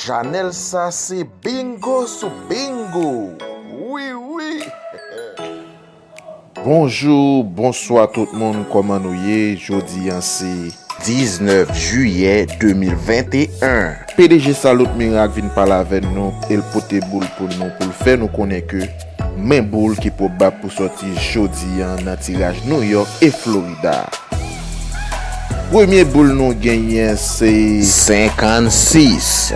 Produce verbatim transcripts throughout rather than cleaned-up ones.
Chanèl sa se bingo sou bingo. Wi, wi. Bonjou, bonswa tout moun, kòman nou ye? Jodi a se diznèf jiyè de mil venteyen. P D G Salot Mirak vin pale avè nou, e l pote boul pou nou, pou l fè nou konnen ke men boul ki pwobab pou sòti jodi a nan tiraj New York e Florida. Premye boul nou genyen se senkannsis.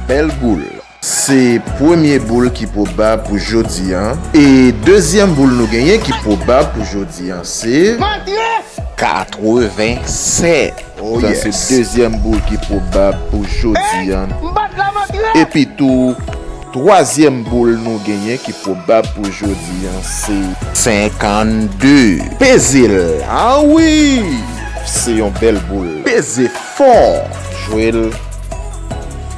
Bèl boul. Se premye boul ki pwobab pou jodi a. E dezyèm boul nou genyen ki pwobab pou jodi a se katrevennsèt. Oh, sa se yes. Dezyèm boul ki pwobab pou jodi a. Epi tou, twazyèm boul nou genyen ki pwobab pou jodi a se senkannde. Peze l. Ah wi! Se yon bèl boul. Peze fò. Jwe l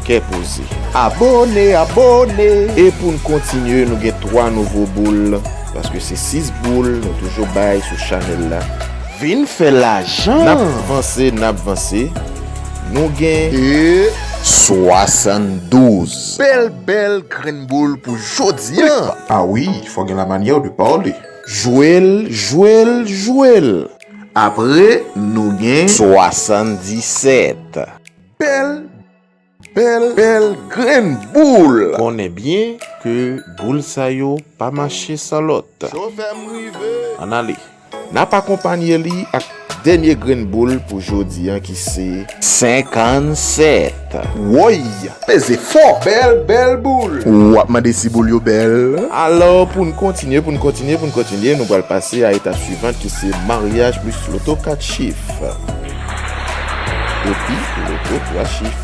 kè poze. Abòne, abòne. E pou n kontinye, nou gen twa nouvo boul, paske se sis boul nou toujou bay sou chanèl la. Vin fè lajan. N ap vanse, n ap vanse. Nou gen e swasanndouz. Bèl, bèl grenn boul pou jodi a. Ah wi, fò gen la manyè de pale. Jwe l, jwe l, jwe l. Apre, nou gen swasanndisèt. Bèl, bèl, bèl grenn boul. Konnen byen ke boul sa yo pa mache san lòt. Chofè m rive. Ann ale. N ap akonpanye li ak dènye grenn boul pou jodi a ki se senkannsèt. Woy! Peze fò! Bèl, bèl boul! W ap mande si boul yo bèl. Alò, pou n kontinye, pou n kontinye, pou n kontinye, nou pral pase a etap swivan ki se maryaj plis loto kat chif. Epi, loto twa chif.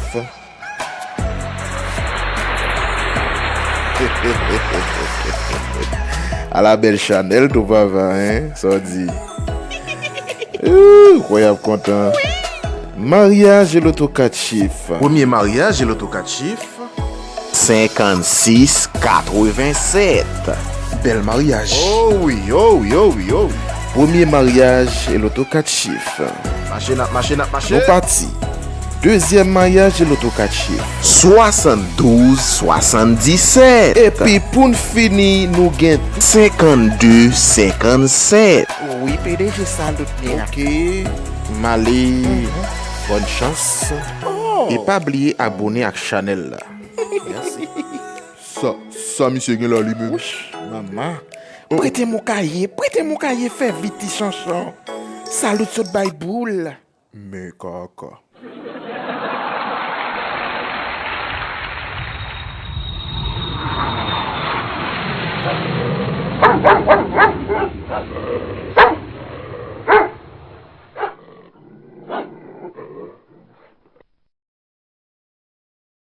Ala bèl chanèl tou papa, en? Sa w di? Ooh, kwè y ap kontan. Maryaj e loto kat chif. Premye maryaj e loto kat chif. Senkannsis katrevennsèt. Bèl maryaj. Oh wi, oh wi, oh wi, oh wi. Premye maryaj e loto kat chif. Mache, n ap mache, n ap mache. Nou pati. Dezyèm maryaj e loto kat chif. Swasanndouz swasanndisèt. Epi pou n fini, nou gen senkannde senkannsèt. Wi, P D G Salot Mirak. Ok. M ale. Bòn chans. Oh. E pa bliye abòne ak chanèl la. Mèsi. Sa, sa misye gen la li menm? Wouch, manman. Prete m yon kaye, prete m yon kaye, fè vit ti chanchon. Salot sot bay boul. Men kaka.